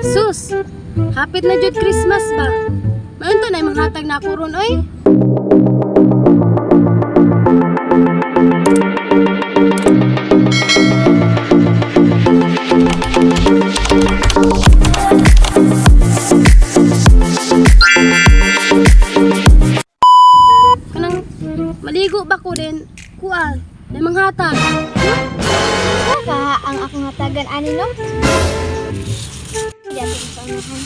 Sus, hapit na jud Christmas ba? Maunta na imong hatag na ako ron, oy. Kanang maligo ba ko din? Kuan, na imong hatag. Saka ang akong hatagan ani, no? Di ako sa unahan.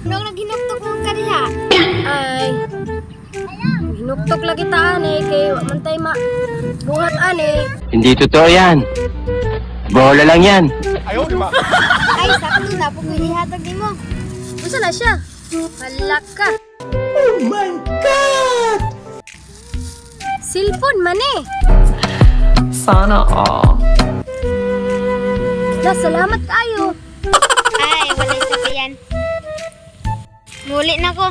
Nung naghinuktok mong kaniha. Ay, hinuktok lagi ta ani kay wa man tay ma buhat ani. Hindi totoo yan. Bola lang yan. Ay, sakto na po ko ihatag nimo. Unsa na siya? Hala ka. Oh my God! Cellphone man eh. Sana all. La, salamat kayo. Ay, walay sabayan. Muli na ko.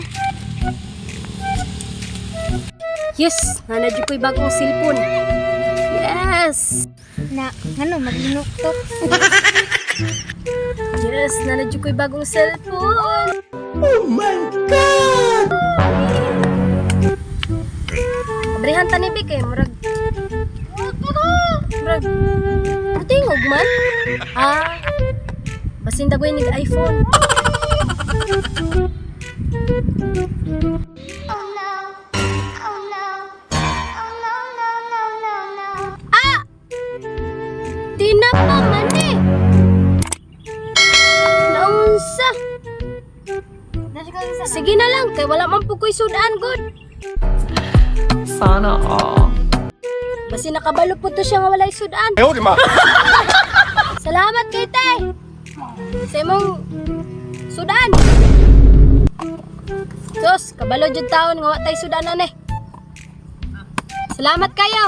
Yes, nana jud ko'y bagong cellphone. Yes. Na, ngano maghinuktok? Yes, nana jud ko'y bagong cellphone. Oh my God! Abrihan ta ni Bik eh, murag murag tingog man. Ah, basin dagoy nig iPhone. Oh no. Oh no. Oh no, no, no, no, no. Ah! Tinapa man eh. Naunsa. Sige na lang, kay wala man po ko'y sudan, good. Sana all. Basi nakabalo po to siya nga walay sudan. Salamat kay te. Sa imong sudan. Sus, kabalo jud taon nga wa tay sudan ane. Salamat kayo.